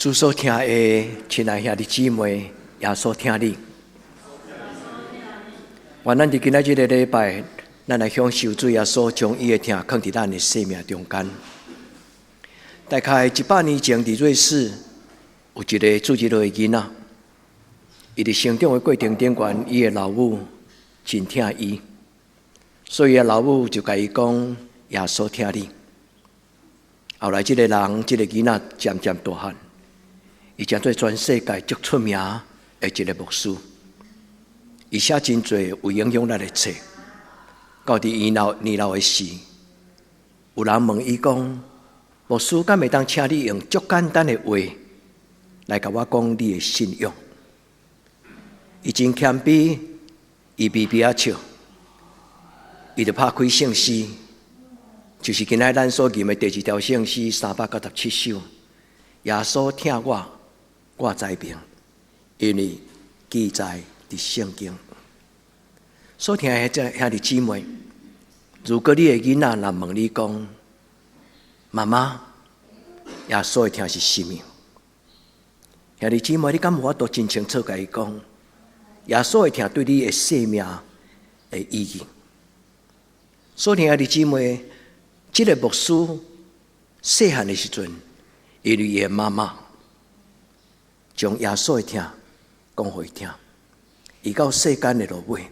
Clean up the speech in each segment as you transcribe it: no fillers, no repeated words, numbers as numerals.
主所疼的親愛兄弟姊妹，耶穌疼你。願咱佇今仔這个禮拜，咱來享受主耶穌將伊的疼囥佇咱的生命中間。大概100年前，佇瑞士有一个主日學的囡仔，伊佇成長的過程頂懸，伊的老母真疼伊，所以伊的老母就共伊講：耶穌疼你。後來，這个人，這个囡仔漸漸大漢，伊成做全世界足出名的一个牧師，伊寫真濟有影響力的冊。到佇伊老年老的時，有人問伊講：牧師，敢會當請你用足簡單的話來共我講你的信仰？伊真謙卑，伊微微仔笑，伊就拍開聖詩，就是今仔咱所吟的第二條聖詩397首。耶穌疼我，我知明，因為記載佇聖經。所疼的這兄弟姊妹，如果你的囡仔若問你講：媽媽，耶穌的疼是啥物？兄弟姊妹，你敢有法度真清楚共伊講，耶穌的疼對你的生命的意義？所疼兄弟姊妹，這个牧師細漢的時陣，因為伊的媽媽將耶穌的疼講予伊聽，伊到世間的落尾，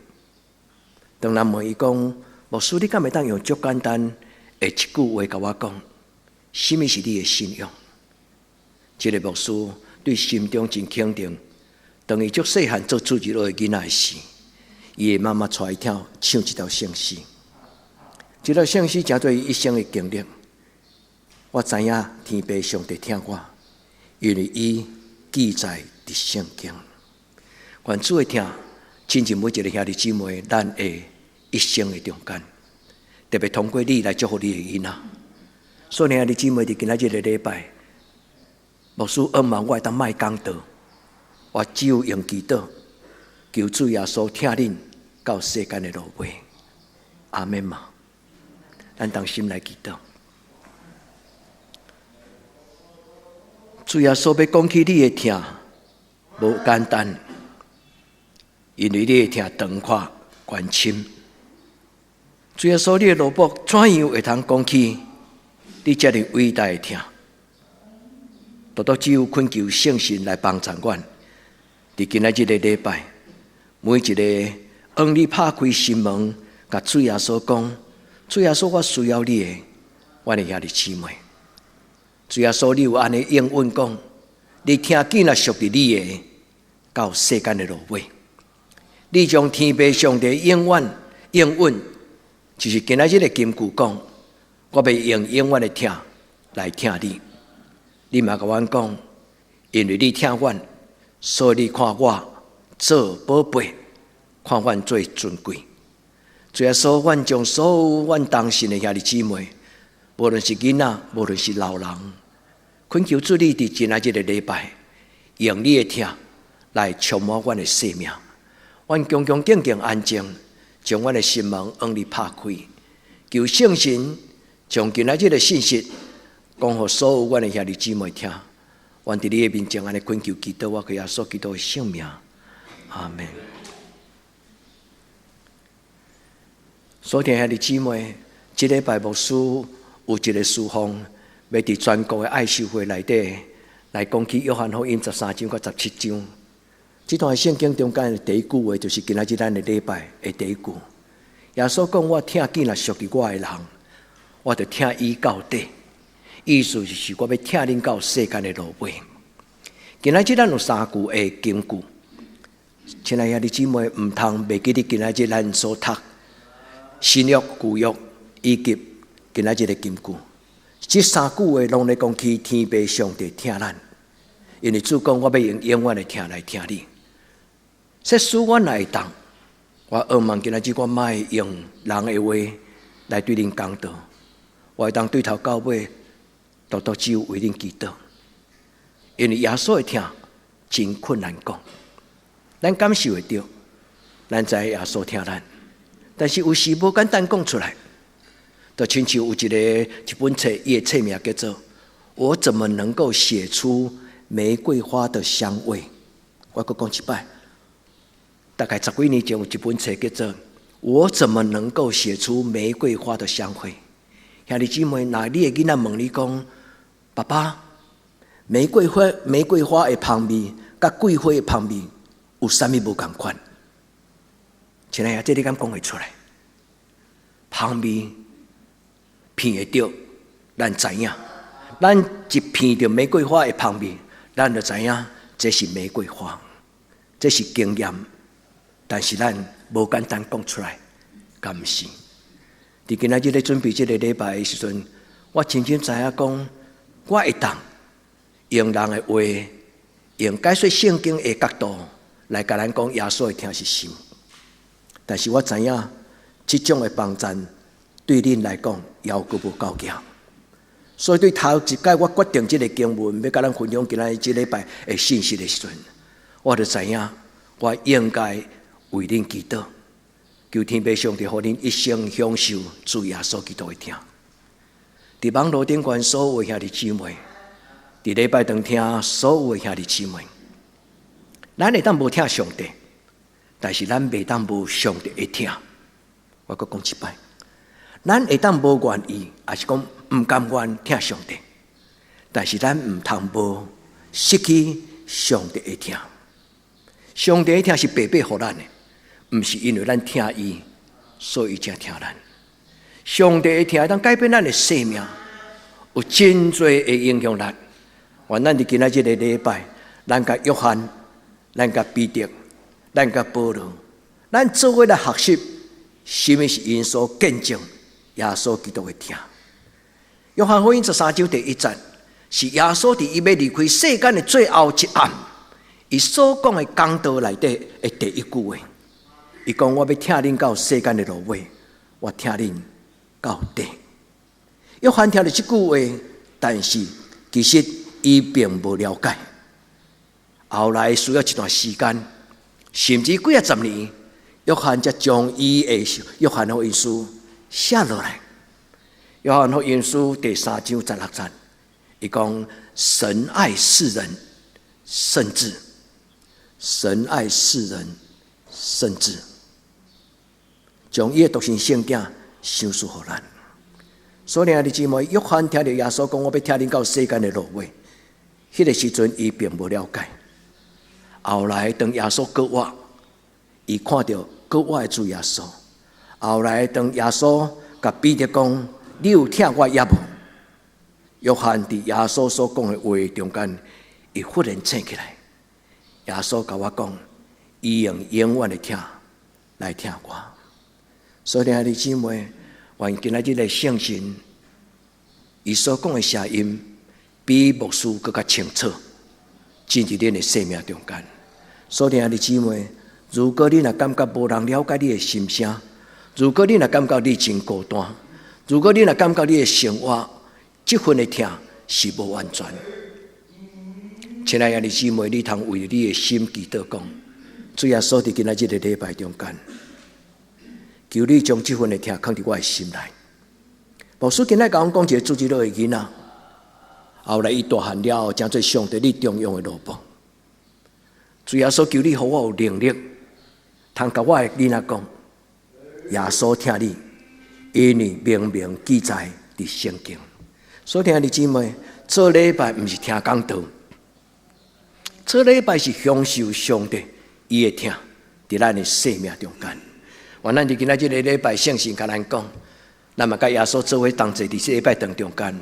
當人問伊講：牧師，你敢會當用足簡單的一句話共我講，啥物是你的信仰？這个牧師對心中真肯定，當伊足細漢做主日學的囡仔時，伊的媽媽帶伊聽唱這條聖詩，這條聖詩成做伊一生的經歷。我知影天父上帝疼我，因為伊記載佇聖經。願主的疼，親近每一个兄弟姊妹，咱的一生的中間，特別通過你來祝福你的囡仔。所以兄弟姊妹，佇今仔這个禮拜，牧師向望我會當莫講道，我只有用祈禱，求主耶穌疼恁到世間的落尾。阿們嗎？咱同心來祈禱。主耶穌欲講起你的疼，無簡單，因為你的疼長闊懸深。主耶穌，你的蘿蔔怎樣會通講起你這爾偉大的疼？獨獨只有懇求聖神來幫助阮。佇今仔這个禮拜，每一个向你拍開心門，共主耶穌講：主耶穌，我需要你的，阮的兄弟姊妹。主耶穌，你有按呢應允講，你疼囝若屬佇你的，到世間的落尾，你將天父上帝永遠應允，就是今仔這个金句講，我欲用永遠的疼來疼你。你嘛共阮講，因為你疼阮，所以你看我做寶貝，看阮做尊貴。主耶穌，阮將所有阮同信的兄弟姊妹，無論是囡仔，無論是老人，懇求主你佇今仔這个禮拜，用你的疼來充滿阮的生命。阮恭恭敬敬安靜，將阮的心門向你拍開，求聖神將今仔這个信息講予所有阮的兄弟姊妹聽。阮佇你的面前按呢懇求祈禱，我靠耶穌基督的聖名，阿們。所疼兄弟姊妹，這禮拜牧師有一个事奉，欲佇全國的愛修會內底來講起約翰福音13章到17章。這段聖經中間的第一句話，就是今仔日咱的禮拜的第一句。耶穌講：我疼囝若屬佇我的人，我就疼伊到底。意思就是我欲疼恁到世間的落尾。今仔日咱有三句的金句，親愛兄弟姊妹，毋通袂記得今仔日咱所讀新約、舊約以及今仔日的金句。這三句話攏咧講起天父上帝疼咱，因為主講我欲用永遠的疼來疼你。設使阮若會當，我向望今仔日我莫用人的話來對恁講道，我會當對頭到尾，獨獨只有為恁祈禱。因為耶穌的疼真困難講，咱感受會著，咱知耶穌疼咱，但是有時無簡單講出來。就親像有一個一本冊，伊的冊名叫做《我怎麼能夠寫出玫瑰花的香味》。我閣講一擺，大概十幾年前有一本冊叫做《我怎麼能夠寫出玫瑰花的香味》。兄弟姊妹，若你的囡仔問你講：爸爸，玫瑰花的芳味，佮桂花的芳味有啥物無仝款？親愛的，這你敢講會出來？芳味聞會著，咱知影。咱一聞著玫瑰花的芳味，咱就知影這是玫瑰花，這是經驗。但是咱無簡單講出來，敢毋是？佇今仔日咧準備這個禮拜的時陣，我真正知影講，我會當用人的話，用解說聖經的角度來共咱講耶穌的疼是啥物。但是我知影，這種的幫贊對恁來講猶閣無夠強。所以對頭一擺我決定這個經文欲共咱分享今仔日這禮拜的信息的時陣，我就知影我應該為恁祈禱，求天父上帝予恁一生享受主耶穌基督的疼。佇網路頂懸所有的兄弟姊妹，佇禮拜堂聽所有的兄弟姊妹，咱會當無疼上帝，但是咱袂當無上帝的疼。我閣講一擺，咱會當無願意，抑是講毋甘願疼上帝，但是咱毋通無失去上帝的疼。上帝的疼是白白予咱的，毋是因為咱疼伊，所以才疼咱。上帝的疼會當改變咱的生命，有真濟的影響力。願咱佇今仔這個禮拜，咱佮約翰，咱佮彼得，咱佮保羅，咱做伙來學習，啥物是𪜶所見證耶穌基督的疼。約翰福音13章第1節，是耶穌佇伊欲離開世間的最後一暗，伊所講的講道內底的第一句話。伊講：我欲疼恁到世間的落尾，我疼恁到底。約翰聽著這句話，但是其實伊並無了解。後來需要一段時間，甚至幾仔十年，約翰才將伊的約翰福音書寫落來。約翰福音書第3章16節，伊講：神愛世人，甚至神愛世人，甚至將伊的獨生聖子賞賜予咱。所以兄弟姊妹，約翰聽著耶穌講：我欲疼恁到世間的落尾，彼個時陣伊並無了解。後來當耶穌復活，伊看著復活的主耶穌。後來當耶穌共彼得講：你有疼我猶無？約翰佇耶穌所講的話中間，伊忽然醒起來。耶穌共我講：伊用永遠的疼來疼我。所以兄弟姊妹，願今仔日的聖神，伊所講的聲音，比牧師閣較清楚，進入恁的生命中間。所以兄弟姊妹，如果你若感覺無人了解你的心聲，如果你若感覺你真孤單，如果你若感覺你的生活這份的疼是無完全，親愛的兄弟姊妹，你通為你的心祈禱講：主耶穌佇今仔這個禮拜中間，求你將這份的疼放佇我的心內。牧師今仔共阮講一個主日學的囡仔，後來伊大漢了後，成做上帝你重用的奴僕。主耶穌求你予我有能力，通共我的囡仔講，耶穌疼你，因為明明記載佇聖經。所以兄弟姊妹，做禮拜毋是聽講道，做禮拜是享受上帝伊的疼佇咱的生命中間。願咱佇今仔這個禮拜聖神共咱講，咱嘛佮耶穌做伙同齊佇這禮拜堂中間，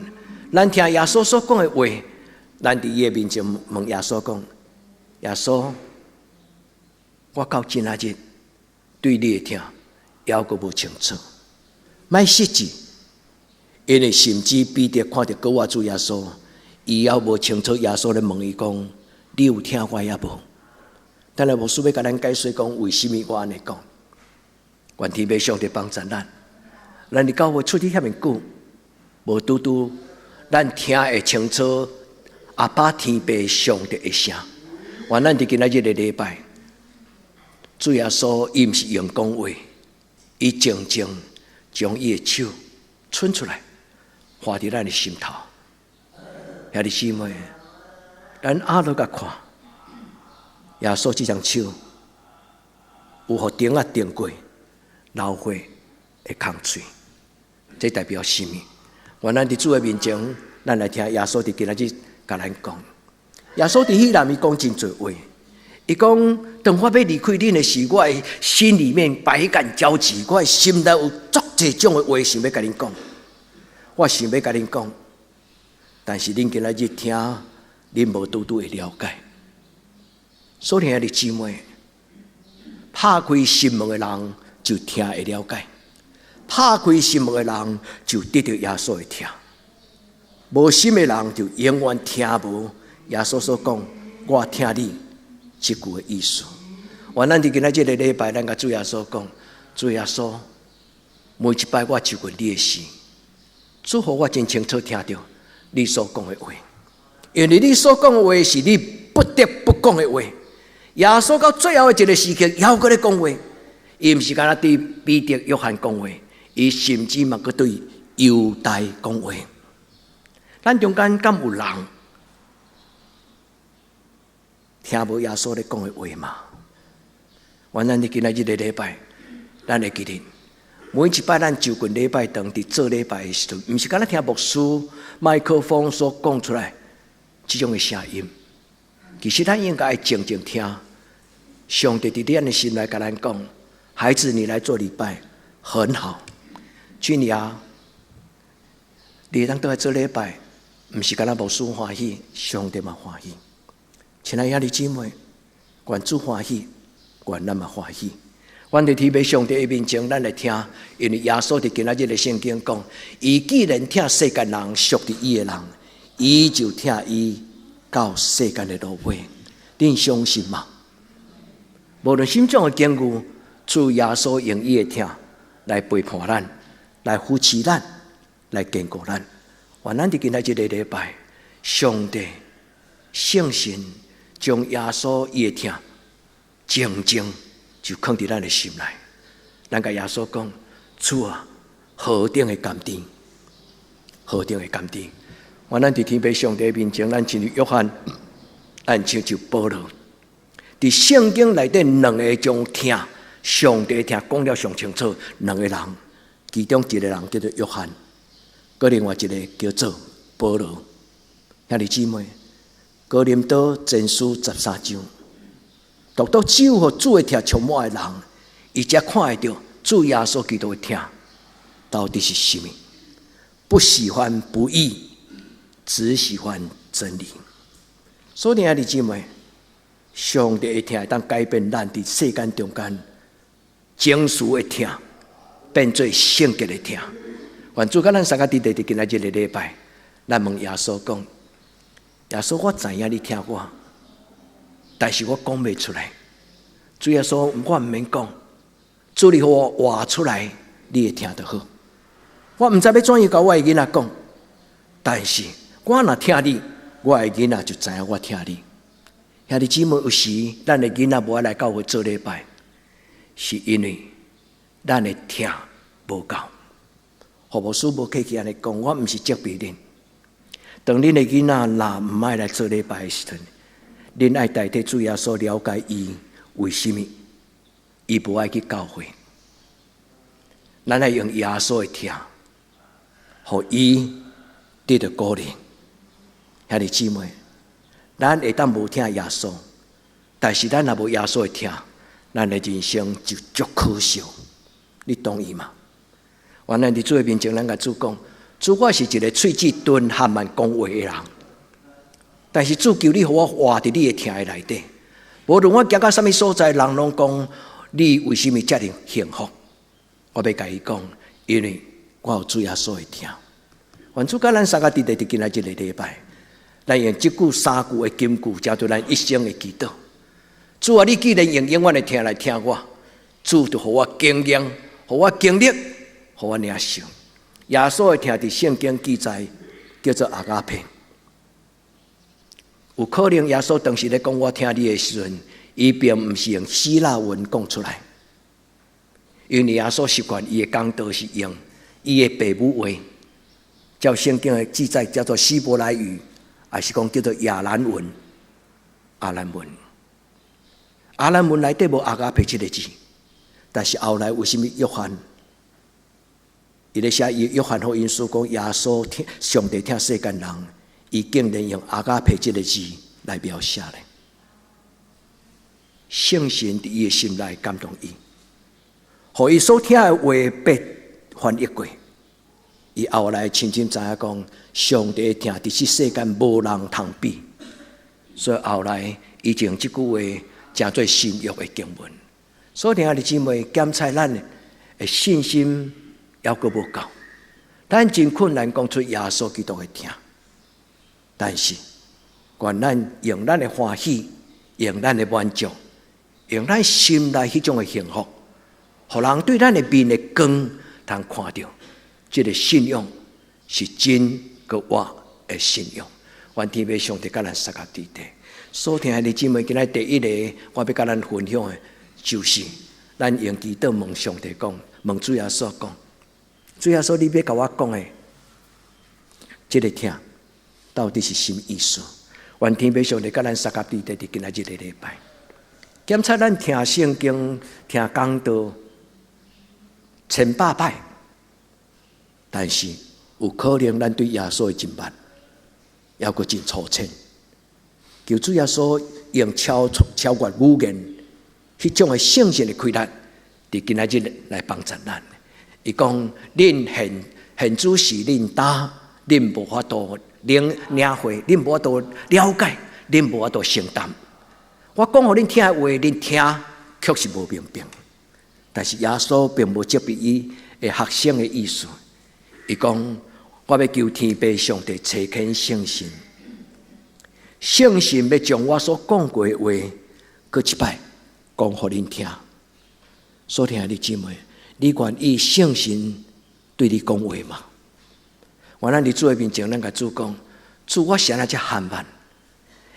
咱聽耶穌所講的話，咱佇伊的面前問耶穌講：耶穌，我到今仔日對你的疼猶閣無清楚，莫失志，因為甚至彼得看著復活主耶穌，伊猶無清楚耶穌咧問伊講：你有疼我猶無？等下牧師欲共咱解說講，為啥物我按呢講？願天父上帝幫助咱，咱佇教會出去遐爾久，無拄拄咱聽會清楚阿爸天父上帝的聲。願咱佇今仔日個禮拜，主耶穌伊毋是用講話，伊靜靜將伊的手伸出來，劃佇咱的心頭。兄弟姊妹，咱阿落共看，耶穌這雙手有予釘仔釘過流血的空喙，這代表啥物？願咱佇主的面前，咱來聽耶穌佇今仔日共咱講。耶穌佇彼內伊講真濟話，伊講當我欲離開恁的時，我的心裡面百感交集，我的心內有足濟種的話想欲共恁講，我想欲共恁講，但是恁今仔日聽，恁無拄拄會了解。所以兄弟姊妹，拍開心門的人就聽會了解，拍開心門的人就得著耶穌的疼，無心的人就永遠聽無耶穌所講，我疼你這句的意思。願咱佇今仔這个禮拜，咱共主耶穌講，主耶穌，每一擺我就近你的時，主予我真清楚聽著你所講的話，因為你所講的話是你不得不講的話。耶穌到最後的一个時刻，猶閣咧講話，伊毋是干焦對彼得、約翰講話，伊甚至嘛閣對猶大講話。咱中間敢有人聽無耶穌咧講的話嗎？願咱佇今仔這个禮拜，咱會記得每一擺咱就近禮拜堂佇做禮拜的時陣，毋是干焦聽牧師麥克風所講出來這種的聲音，其實咱應該愛靜靜聽。上帝佇咱的心內共咱講：孩子，你來做禮拜很好。俊雅，你會當倒來做禮拜，毋是干焦牧師歡喜，上帝嘛歡喜。親愛兄弟姊妹，願主歡喜，願咱嘛歡喜。阮佇天父上帝的面前，咱來聽，因為耶穌佇今仔日的聖經講，伊既然疼世間人，屬佇伊的人，伊就疼伊到世間的落尾。恁相信嗎？無論啥物種的境遇，主耶穌用伊的疼來陪伴咱，來扶持咱，來堅固咱。願咱佇今仔這個禮拜，上帝聖神將耶穌伊的疼靜靜就囥佇咱的心內。咱共耶穌講：主啊，何等的甘甜，何等的甘甜！願咱佇天父上帝面前，咱親像約翰，咱親像保羅。佇聖經內底兩个將疼上帝疼講了上清楚，兩個人，其中一個人叫做約翰，閣另外一个叫做保羅。兄弟姊妹，哥林多前書13章，獨獨只有予主的疼充滿的人，伊才看會著主耶穌基督的疼到底是啥物。不喜歡不義，只喜歡真理。所以兄弟姊妹，上帝的疼會當改變咱佇世間中間情緒的疼，變做聖潔的疼。願主佮咱三個佇佇今仔這个禮拜，咱問耶穌講：耶穌，我知影你疼我，但是我講袂出來。主耶穌，我毋免講，主你予我活出來，你會聽就好。我毋知欲怎樣共我的囡仔講，但是我若疼你，我的囡仔就知影我疼你。兄弟姊妹，有時咱的囡仔無愛來教會做禮拜，是因為咱的疼無夠。何牧師無客氣按呢講，我毋是責備恁。當恁的囡仔若毋愛來做禮拜的時陣，恁愛代替主耶穌了解伊為啥物伊無愛去教會。咱愛用耶穌的疼，予伊得著鼓勵。兄弟姊妹，咱會當無疼耶穌，但是咱若無耶穌的疼，咱的人生就足可笑。你同意嗎？願咱佇主的面前，咱共主講：主，我是一个喙齒鈍含慢講話的人，但是主求你予我活佇你的疼的內底。無論我行到啥物所在，人攏講你為啥物遮爾幸福？我欲共伊講，因為我有主耶穌的疼。願主佮咱三個佇佇今仔這个禮拜，咱用這句三句的金句，成做咱一生的祈禱。主啊，你既然用永遠的疼來疼我，主就予我經驗，予我經歷，予我領受。耶穌的疼佇聖經記載叫做阿加佩。有可能耶穌當時咧講我疼你的時陣，伊並毋是用希臘文講出來，因為耶穌習慣伊的講道是用伊的爸母話，照聖經的記載叫做希伯來語，還是講叫做亞蘭文。亞蘭文。亞蘭文內底無 ἀγάπη 這个字，但是後來為啥物約翰？伊咧寫約翰福音書講耶穌疼上帝疼世間人，伊竟然用 ἀγάπη 這个字來描寫咧。聖神佇伊的心內感動伊，予伊所聽的話被翻譯過。伊後來深深知影講，上帝的疼佇這世間無人通比，所以後來伊就用這句話成做新約的經文。所以兄弟姊妹，檢查咱的信心猶閣無夠，咱真困難講出耶穌基督的疼，但是願咱用咱的歡喜，用咱的滿足，用咱心內彼種的幸福，予人對咱的面的光通看著，這个信仰是真閣活的信仰。願天父上帝佮咱相佮佇底。所聽的姊妹，今仔第一个我欲佮咱分享的，就是咱用祈禱問上帝講，問主耶穌講，主耶穌，你欲共我講的，這个疼到底是啥物意思？願天父上帝佮咱相佮佇底，佇今仔這个禮拜。檢查咱聽聖經、聽講道千百擺，但是有可能咱對耶穌的認捌，猶閣真粗淺。求主耶穌用超超越語言彼種的聖神的氣力，佇今仔日來幫助咱。伊講：恁現現主是恁擔，恁無法度領領會，恁無法度了解，恁無法度承擔。我講予恁聽的話，恁聽確實無明白。但是耶穌並無責備伊的學生的意思。伊講：我欲求天父上帝差遣聖神，聖神欲將我所講過的話，閣一擺講予恁聽。所聽的姊妹，你願意聖神對你講話嗎？願咱佇主的面前，咱共主講：主，我是按怎遮緩慢？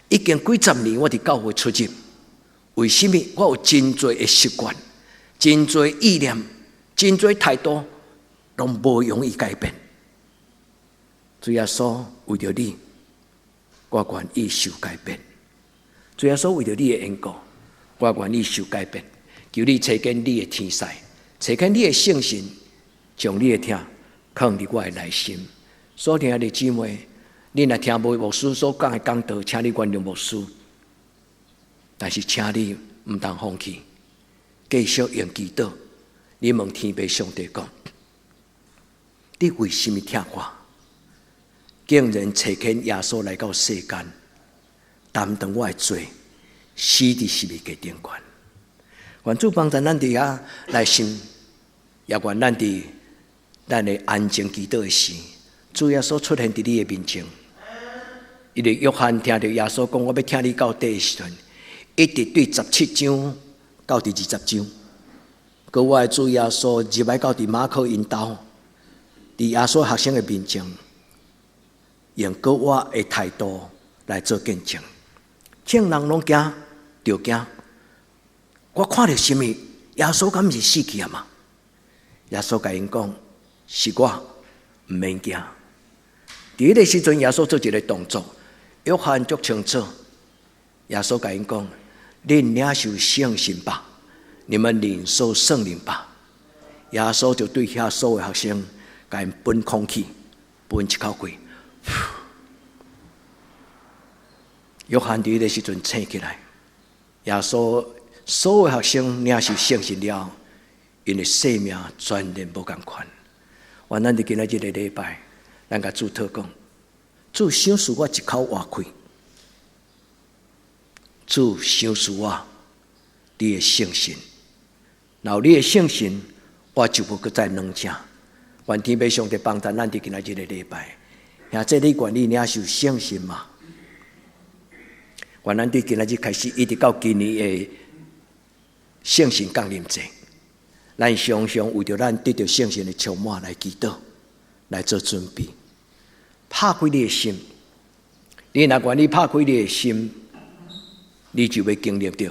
已經幾十年，我佇教會出入，為啥物我有真濟的習慣、真濟意念、真濟態度，攏無容易改變？主耶穌為著你，我願意受改變。主耶穌為著你的緣故，我願意受改變。求你差遣你的天使，差遣你的聖神，將你的疼囥佇我的內心。所聽的姊妹，你若聽無牧師所講的講道，請你原諒牧師。但是，請你毋通放棄，繼續用祈禱。你問天父上帝講：你為啥物疼我？竟然差遣耶穌來到世間，擔當我的罪，死佇十字架頂懸。願主幫助咱佇遐來心，也願咱佇咱的安靜祈禱的時，主耶穌出現佇你的面前。因為約翰聽著耶穌講，我欲疼你到底的時陣，一直對十七章到佇二十章，閣我的主耶穌入來到佇馬可𪜶兜，佇耶穌學生的面前，用閣活的態度來做見證。眾人攏驚，著驚。我看著啥物？耶穌敢毋是死去啊嘛？耶穌共𪜶講：是我，毋免驚。佇彼个時陣，耶穌做一个動作，約翰足清楚。耶穌共𪜶講：恁領受聖神吧，你們領受聖靈吧。耶穌就對遐所有學生，共𪜶噴空氣，噴一口氣。約翰佇彼个時陣醒起來，耶穌所有學生領受聖神了，𪜶的生命全然無仝款。願咱佇今仔這个禮拜，咱共主禱告，主賞賜我一口活氣，主賞賜我你的聖神，若有你的聖神，我就無閣再軟正。願天父上帝幫助咱佇今仔這个禮拜，兄弟你願意領受聖神嗎？願咱對今仔日開始，一直到今年的聖神降臨節，咱常常為著咱得著聖神的充滿來祈禱，來做準備。拍開你的心，你若願意拍開你的心，你就欲經歷著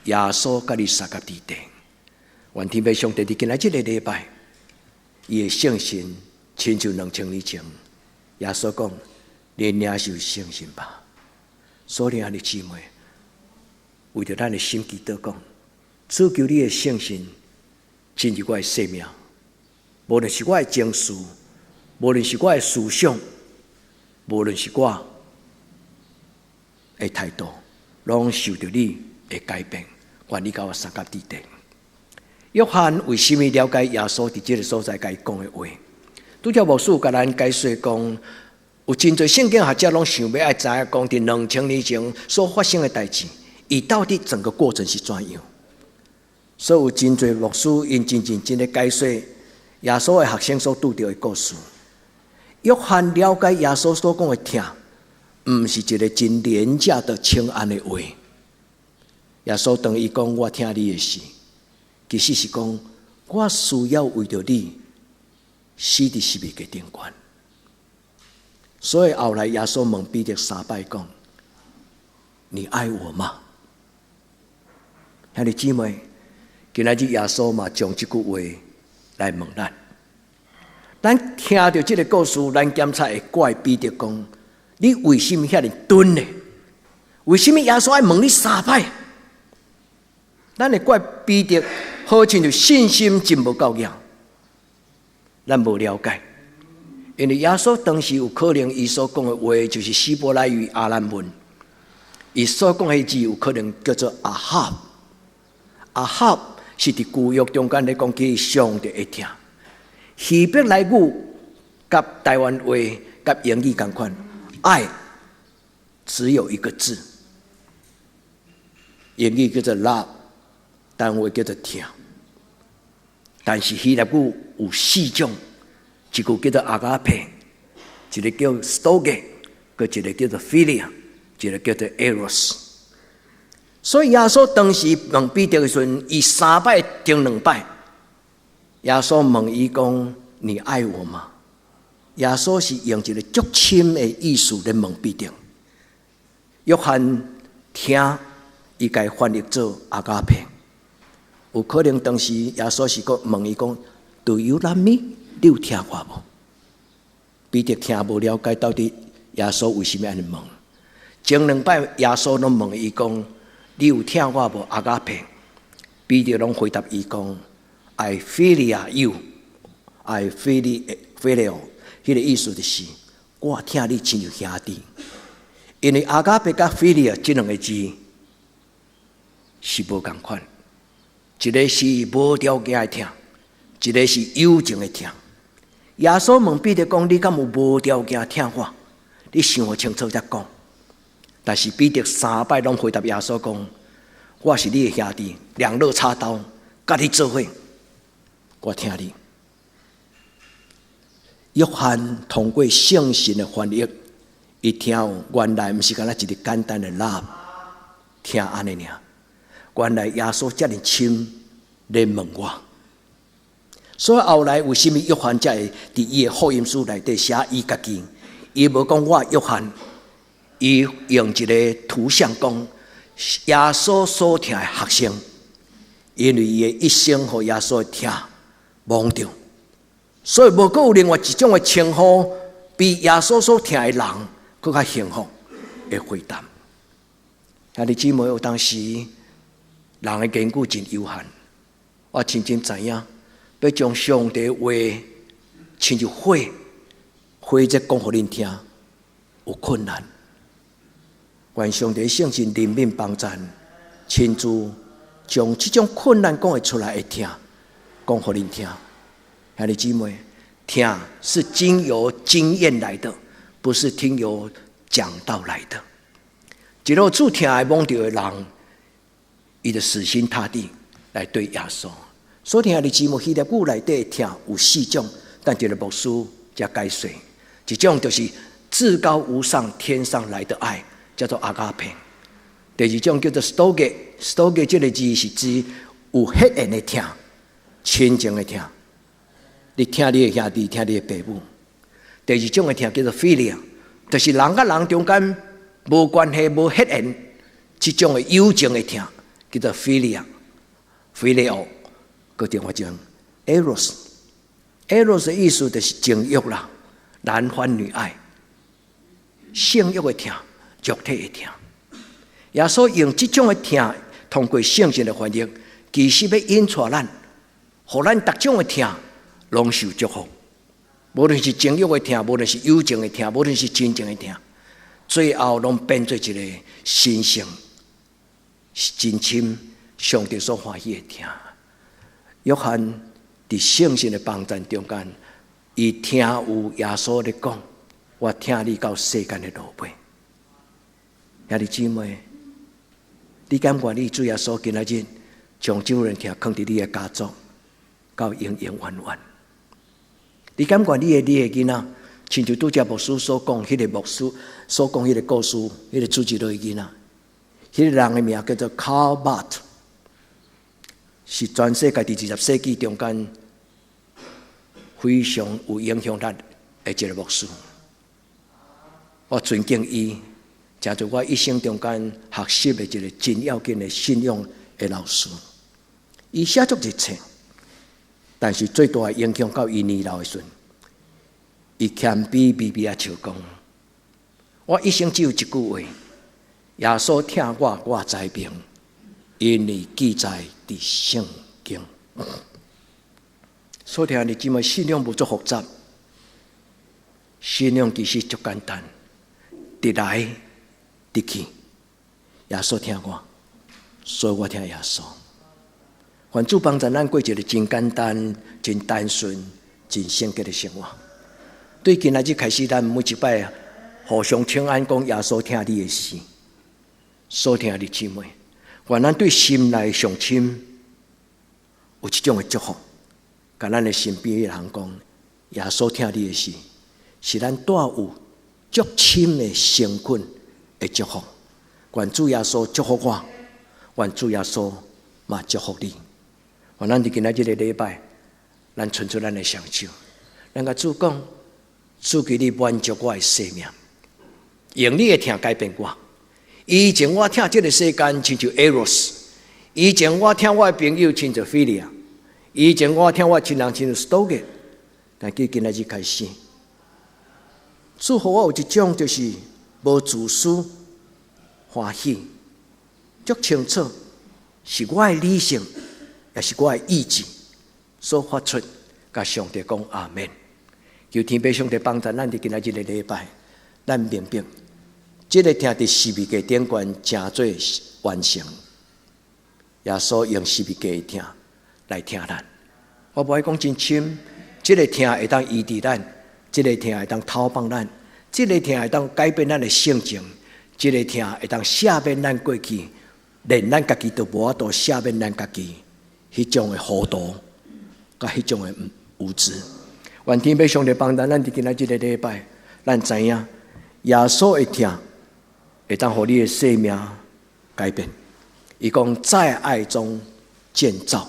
耶穌佮你相佮佇底。願天父上帝佇今仔這个禮拜，伊的聖神親像2000年前，耶穌講：你領受聖神吧。所以兄弟姊妹，為著咱的心祈禱講，主求你的聖神進入我的生命，無論是我的情緒，無論是我的思想，無論是我的態度，攏受著你的改變。願你佮我相佮佇底。約翰為啥物了解耶穌佇這个所在共伊講的話？拄才牧師共咱解說講，有真濟聖經學者攏想欲愛知影講，佇2000年前所發生的代誌，伊到底整個過程是怎樣？所以有真濟牧師𪜶真認真咧解說耶穌的學生所拄著的故事。約翰了解耶穌所講的疼，毋是一个真廉價的請安的話。耶穌當伊講我疼你的時，其實是講我需要為著你死佇十字架頂懸。所以後來耶穌問彼得三擺講：你愛我嗎？兄弟姊妹，今仔日耶穌嘛將這句話來問咱。咱聽著這个故事，咱檢查會怪彼得講：你為啥物遐爾鈍呢？為啥物耶穌愛問你三擺？咱會怪彼得，好親像信心真無夠強。咱無了解，因為耶穌當時有可能伊所講的話就是希伯來語亞蘭文，伊所講的字有可能叫做阿哈。阿哈是佇舊約中間咧講起上帝的疼。希伯來語佮台灣話佮英語仝款，愛只有一個字，英語叫做 love，台灣話叫做疼。但是希臘語有四種，一個叫做 agape，一个叫 storge，閣一个叫做 philia，一个叫做 eros。所以耶穌當時問彼得的時陣，伊三擺頂兩擺，耶穌問伊講：你愛我嗎？耶穌是用一个足深的意思來問彼得。約翰聽，伊共翻譯做 agape。有可能當時耶穌是閣問伊講：Do you love me？你有疼我無？彼得聽無了解到底耶穌為啥物按呢問。前兩擺耶穌攏問伊講：你有疼我無？Agape。彼得攏回答伊講：I philia you，I phileo。彼个意思就是我疼你親像兄弟。因為 agape 佮 philia 這兩个字是無仝款，一个是無條件的疼，一个是友情的疼。耶穌問彼得講：你敢有無條件疼我？你想清楚才講。但是彼得三擺攏回答耶穌講：我是你的兄弟，兩肋插刀，佮你做伙，我疼你。約翰通過聖神的翻譯，伊聽原來毋是干焦一个簡單的 love，疼按呢爾。原來耶穌遮爾深來問我，所以後來為啥物約翰才會佇伊的福音書內底寫伊家己？伊無講我約翰，伊用一个圖像講耶穌所疼的學生，因為伊的一生予耶穌的疼摸著，所以無閣有另外一種的稱呼，比耶穌所疼的人閣較幸福的回答。兄弟姊妹，有當時人的言語真有限，我真真知影，欲將上帝話親像火火熱講予恁聽，有困難。願上帝聖神憐憫幫贊，親自將這種困難講會出來的疼，講予恁聽。兄弟姊妹，疼是經由經驗來的，不是聽由講道來的。一個受疼愛摸著的人，伊就死心塌地來對耶穌。所以兄弟姊妹，希臘語內底疼有四種，等一下牧師才解說。一種就是至高無上天上來的愛，叫做 agape。第二種叫做 storge，storge 這个字是指有血緣的疼，親情的疼。你疼你的兄弟，疼你的爸母。第二種的疼叫做 philia，就是人佮人中間無關係、無血緣，這種的友情的疼，叫做 philia，phileo。閣另外一種 eros，eros 的意思就是情欲啦，男歡女愛，性欲的疼，肉體的疼。耶穌用這種的疼，通過聖神的翻譯，其實欲引帶咱，予咱逐種的疼攏受祝福。無論是情欲的疼，無論是友情的疼，無論是親情的疼，最後攏變做一個神聖、真深、上帝所歡喜的疼。約翰佇聖神的幫贊中間，伊聽有耶穌咧講：我疼你到世間的落尾。兄弟姊妹，你敢願意主耶穌今仔日將這份疼囥佇你的家族，到永永遠遠？你敢願你的囡仔，親像拄才牧師所講，彼個牧師所講彼個故事，彼個主日的囡仔，彼個人的名叫做 Karl Barth，是全世界佇20世紀中間非常有影響力的一個牧師。我尊敬伊，成做我一生中間學習的一個真要緊的信仰的老師。伊寫足一冊，但是最大的影響到伊年老的時陣，伊謙卑微微仔笑講：我一生只有一句話，耶穌疼我，我知明，因為記載佇聖經。所以兄弟姊妹，信仰無足複雜，信仰其實足簡單，直來直去。耶穌疼我，所以我疼耶穌。願主幫助咱過一個真簡單、真單純、真聖潔的生活。對今仔日開始，咱每一擺互相請安，講耶穌疼你的時，所疼的姊妹，願咱對心內上深有這種的祝福，共咱的身邊的人講，耶穌疼你的時，是咱帶有足深的誠懇的祝福。願主耶穌祝福我，願主耶穌嘛祝福你。願咱佇今仔這個禮拜，咱伸出咱的雙手，咱共主講，主求你滿足我的生命，用你的疼改變我。以前我疼這個世間親像 Eros，以前我疼我的朋友親像 Philia，以前我疼我親人親像 Storge，但自今仔日開始，主予我有一種就是無自私、歡喜，足清楚是我的理性，也是我的意志所發出，共上帝講阿們。求天父上帝幫助咱佇今仔這個禮拜，咱明白，這個疼佇十字架頂懸成做完成。耶穌用十字架的疼來疼咱。我無愛講真深，這個疼會當醫治咱，這個疼會當透放咱，這個疼會當改變咱的性情，這個疼會當赦免咱過去，連咱家己都無法度赦免咱家己彼種的糊塗，佮彼種的無知。願天父上帝幫助咱佇今仔這個禮拜，咱知影耶穌的疼會當予你的生命改變。伊講在愛中建造，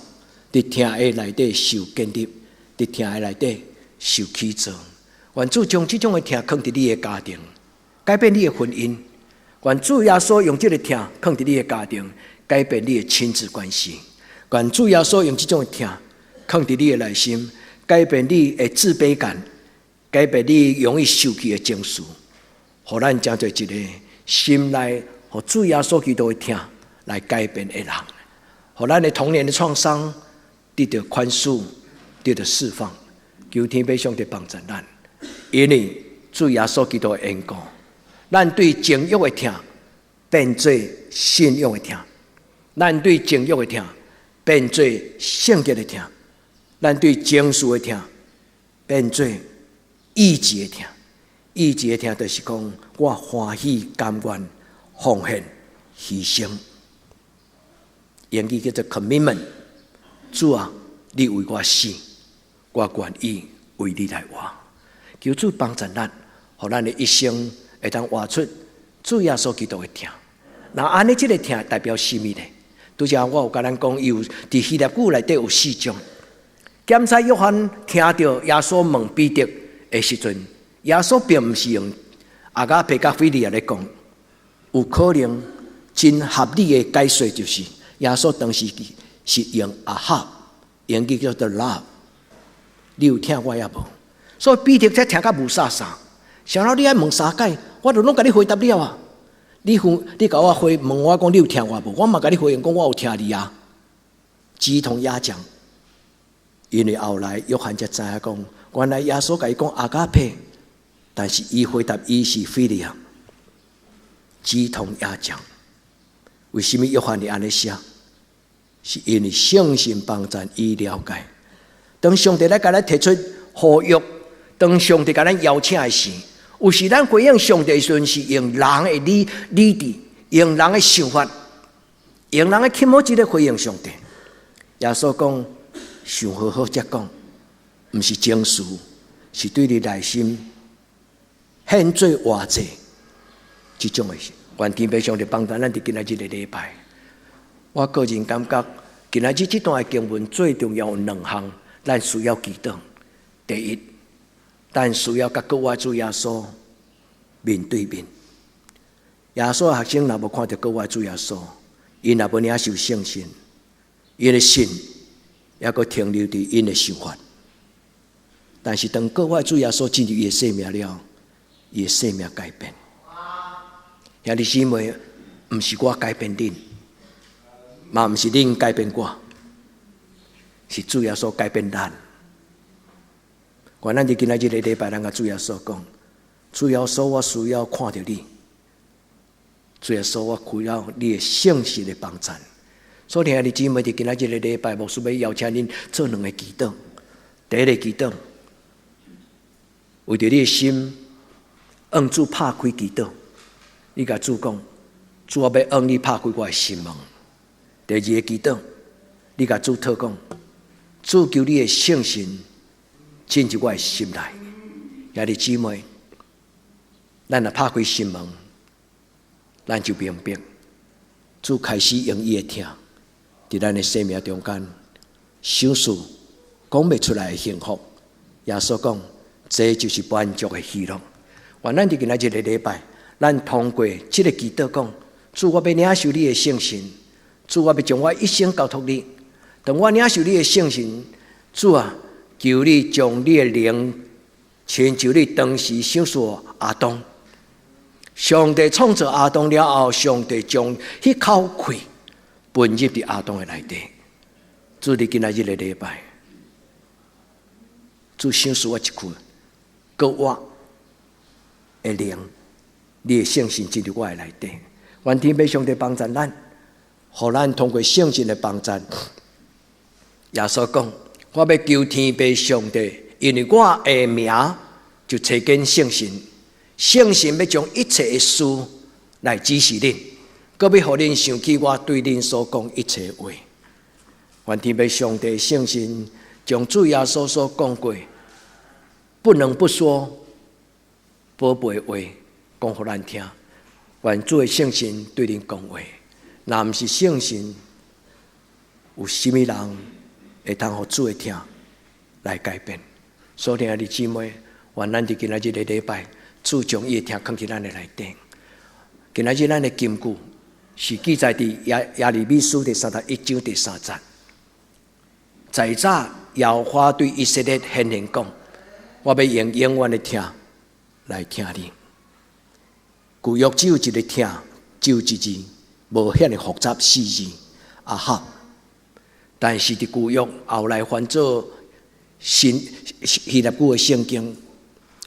佇疼的內底受建立，佇疼的內底受起造。願主將這種的疼囥佇你的家庭，改變你的婚姻。願主耶穌用這個疼囥佇你的家庭，改變你的親子關係。願主耶穌用這種的疼囥佇你的內心，改變你的自卑感，改變你容易受氣的情緒，予咱成做一個心內予主耶穌基督的疼來改變的人，予咱的童年的創傷得到寬恕，得到釋放。求天父上帝幫助咱，因為主耶穌基督的緣故，咱對情欲的疼變做信仰的疼，咱對情欲的疼變做聖潔的疼，咱對情緒的疼變做意志的疼。意志的疼就是講，我歡喜甘願奉獻犧牲。英語叫做 commitment。主啊，你為我死，我願意為你來活。求主幫助咱，予咱的一生會當活出主耶穌基督的疼。那按呢，這個疼代表啥物呢？拄才我有共咱講，有佇希臘語內底有四種。檢察約翰聽著耶穌問彼得的時陣，耶穌並毋是用αγάπη佮φιλία來講，有可能真合理的解說就是，耶穌當時是用 ἀγάπη，英語叫做 love。你有疼我抑無？所以彼得才聽甲霧煞煞。啥物你愛問三擺，我都攏共你回答了啊！你你共我回問我講，你有疼我無？我嘛共你回應講，我有疼你啊。雞同鴨講，因為後來約翰才知影講，原來耶穌共伊講 ἀγάπη，但是伊回答伊是 φιλία。雞同鴨講，為啥物約翰會按呢寫？是因為聖神幫贊伊了解。當上帝來共咱提出呼籲，當上帝共咱邀請的時，有時咱回應上帝的時陣，是用人的理智，用人的想法，用人的気持ち來回應上帝。耶穌講，想好好才講，毋是情緒，是對你內心獻做活祭這種的事。願天父上帝幫助咱佇今仔日這個禮拜。我個人感覺，今仔日這段的經文最重要有兩項，咱需要祈禱。第一，咱需要佮復活主耶穌面對面。耶穌的學生若無看著復活主耶穌，𪜶若無領受聖神，𪜶的信猶閣停留佇𪜶的想法。但是當復活主耶穌進入伊的生命了，伊的生命改變。兄弟姊妹，毋是我改變恁，嘛毋是恁改變我，是主耶穌改變咱。願咱佇今仔日這個禮拜，咱共主耶穌講：主耶穌，我需要看著你。主耶穌，我需要你的聖神的幫贊。所以，兄弟姊妹，佇今仔日這個禮拜，牧師欲邀請恁做兩个祈禱。第一個祈禱，為著你的心，向主拍開祈禱。你共主講：主，我欲向你拍開我的心門。第二個祈禱，你共主禱講：主，求你的聖神進入我的心內。兄弟姊妹，咱若拍開心門，咱就明白，主開始用伊的疼，佇咱的生命中間，賞賜講袂出來的幸福。耶穌講，這就是滿足的喜樂。願咱佇今仔日這個禮拜，咱通過這個祈禱講：主，我欲領受你的聖神，主，我欲將我一生交託你。當我領受你的聖神，主啊，求你將你的靈，親像你當時賞賜亞當。上帝創造亞當了後，上帝將彼口氣噴入佇亞當的內底。主，佇今仔日這個禮拜，主賞賜我一句，閣活的靈，你的聖神進入我的內底。願天父上帝幫助咱，予咱通過聖神的幫助。耶穌講：我欲求天父上帝，因為我的名就差遣聖神，聖神欲將一切的事來指示恁，閣欲予恁想起我對恁所講一切話。願天父上帝聖神將主耶穌所講過，不能不說寶貝話，講予咱聽。願主的聖神對恁講話，若毋是聖神，有啥物人會通予主的疼來改變？所以，兄弟姊妹，願咱佇今仔日這個禮拜，主將伊的疼囥佇咱的內底。今仔日咱的金句是記載佇耶利米書第31章第三節。在早耶和華對以色列顯現講：我欲用永遠的疼來疼你。舊約只有一個疼，只有一字，無遐爾複雜四字 ἀγάπη。但是佇舊約後來翻做新希臘語的聖經，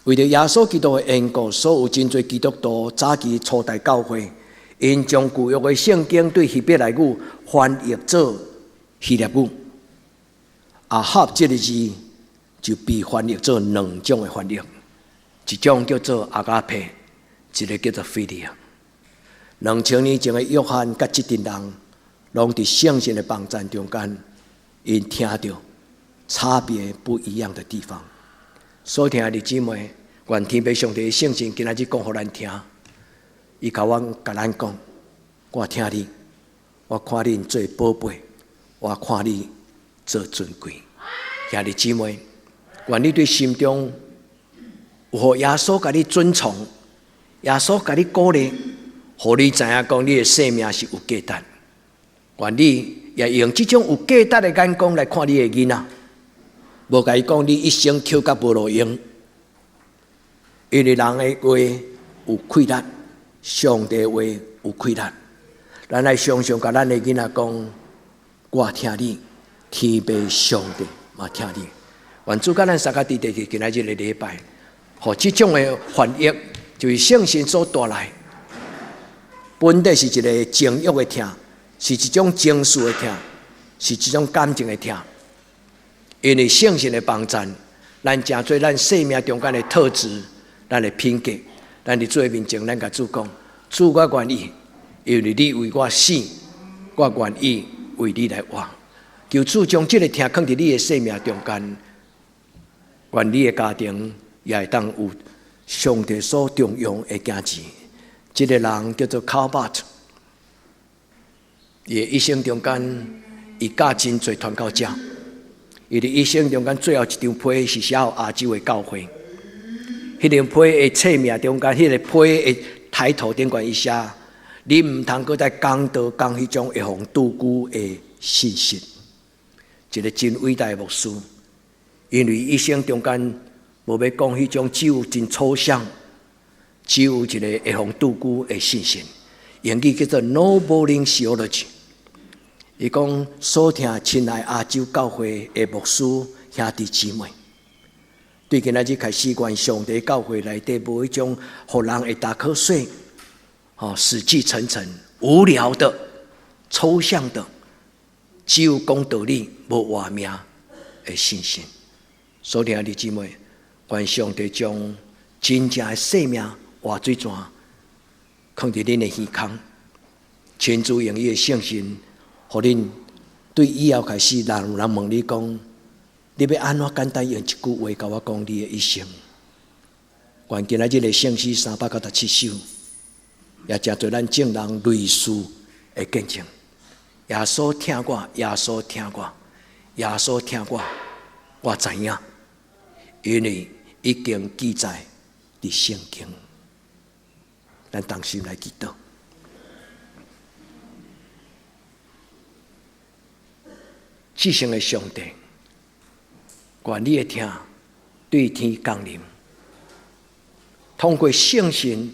為著耶穌基督的緣故，所有真濟基督徒早期初代教會，𪜶將舊約的聖經對希伯來語翻譯做希臘語。ἀγάπη這個字就被翻譯做兩種的翻譯，一種叫做 ἀγάπη，一個叫做 φιλία。2000年前的約翰佮這陣人，攏佇聖神的幫贊中間，𪜶聽著差別不一樣的地方。所以，兄弟姊妹，願天父上帝的聖神今仔日講予咱聽，伊共阮共咱講，我疼你，我看恁做寶貝，我看你做尊貴。兄弟姊妹，願你對心中有予耶穌共你尊崇，耶穌共你鼓勵，予你知影講你的生命是有價值。願你也用這種有價值的眼光來看你的囡仔，無共伊講你一生抾甲無路用，因為人的話有氣力。上帝話有氣力。咱愛常常共咱的囡仔講，我疼你，天父上帝嘛疼你。願主佮咱相佮佇佇今仔日的禮拜，予這種的翻譯，就是聖神所帶來。本底是一个情欲的疼，是一種情緒的疼，是一種感情的疼。因為聖神的幫贊，咱成做咱生命中間的特質，咱的品格，咱佇主的面前，咱共主講：主，我願意，因為你為我死，我願意為你來活。求主將這个疼囥佇你的生命中間，願你的家庭也會當有上帝所重用的行事。這个人叫做 Karl Barth，伊的一生中間，伊教真濟傳教者。伊佇一生中間最後一張批是寫予亞洲的教會。彼張批的冊名中間，彼个批的抬頭頂懸伊寫：你毋通閣再講道講彼種會予人拄久的信息。一个真偉大的牧師，因為一生中間無欲講彼種只有真抽象，只有一个會予人拄久的信息。英語叫做 No Boring Theology。伊講所疼親愛亞洲教會的牧師兄弟姊妹，對今仔日開始，願上帝教會內底無彼種予人會打瞌睡、吼死氣沉沉、無聊的、抽象的，只有講道理無活命的信息。所疼弟姊妹，願上帝將真正的生命活水泉，囥佇恁的耳空，親自用伊的聖神。予恁對以後開始，人有人問你講，你欲按怎簡單用一句話共我講你的一生？願今仔日的聖詩397首，也成做咱眾人類似的見證。耶穌疼我，耶穌疼我，耶穌疼我，我知影，因為已經記載佇聖經。咱同心來祈禱。至聖的上帝，願你的疼對天降臨，通過聖神，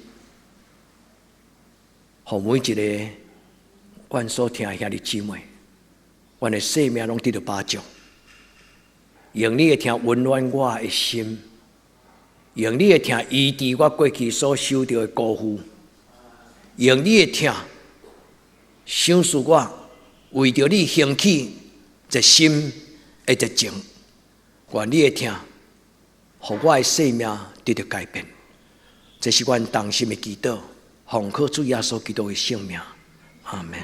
予每一个阮所疼的兄弟姊妹，阮的生命攏得著保障。用你的疼溫暖我的心，用你的疼醫治我過去所受著的辜負，用你的疼賞賜我，為著你興起熱心的熱情，願你的疼，予我的生命得著改變。這是阮同心的祈禱，奉靠主耶穌基督的聖名，阿門。